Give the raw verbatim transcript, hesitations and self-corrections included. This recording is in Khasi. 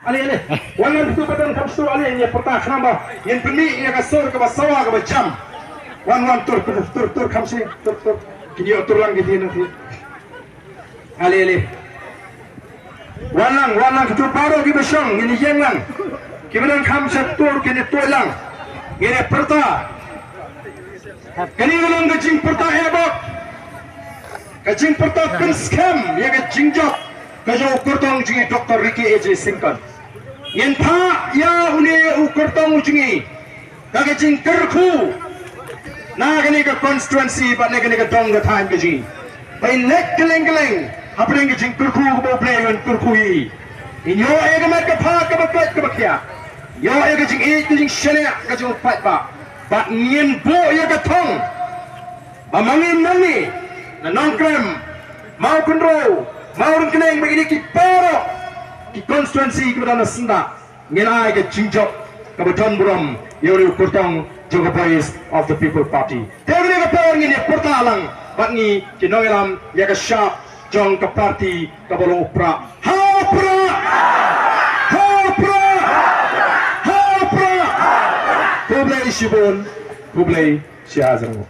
Ale, ale. Wan lang tu patan kam su ale, ïa pyrta khnang ba ngin pynmih ïa ka sur kaba sawa kaba jam. Wan, wan, tur, tur, tur, tur, kam shi, tur, tur. Kin ïoh tur lang ki ti na ti. Ale, ale. Wan lang, wan lang, kitu baroh kiba shong, ngin ïeng lang. Kiba dang kham sha tur, kin ïa tuid lang. Ngin ïa pyrta. Kane ka long ka jingpyrta eh bok. Ka jingpyrta pynskhem ïa ka jingjop ka jong u kyrtong jong ngi Doctor Ricky A J Syngkon. Ngin phah ïa une u kyrtong jong ngi da ka jingkyrkhu na kane ka constituency bad na kane ka dong ka thaiñ ka jong ngi. Ba in leit kylleng kylleng hapdeng ka jingkyrkhu kaba U Blei un kyrkhu ïa ngi. In ïoh ïa ka met ka phad kaba koit kaba khiah. Ïoh ïa ka jingïeit ka jingshaniah ka jong u paidbah. Bad ngin buh ïa ka thong ba ma ngi nangne na Nongkrem, Mawkynrew, Mawryngkneng, ba kine ki baroh ki constituency kiba don ha syndah ngin ai ka jingjop kaba don burom ïa u kyrtong jong ka Voice of the People Party. Te kane ka por ngin ïa pyrta lang bad ngi ki nongïalam ïa ka shap jong ka party kaba long u Prah. Ha u Prah! Ha u Prah! Ha u Prah! Khublei shibun, khublei shihajar nguh.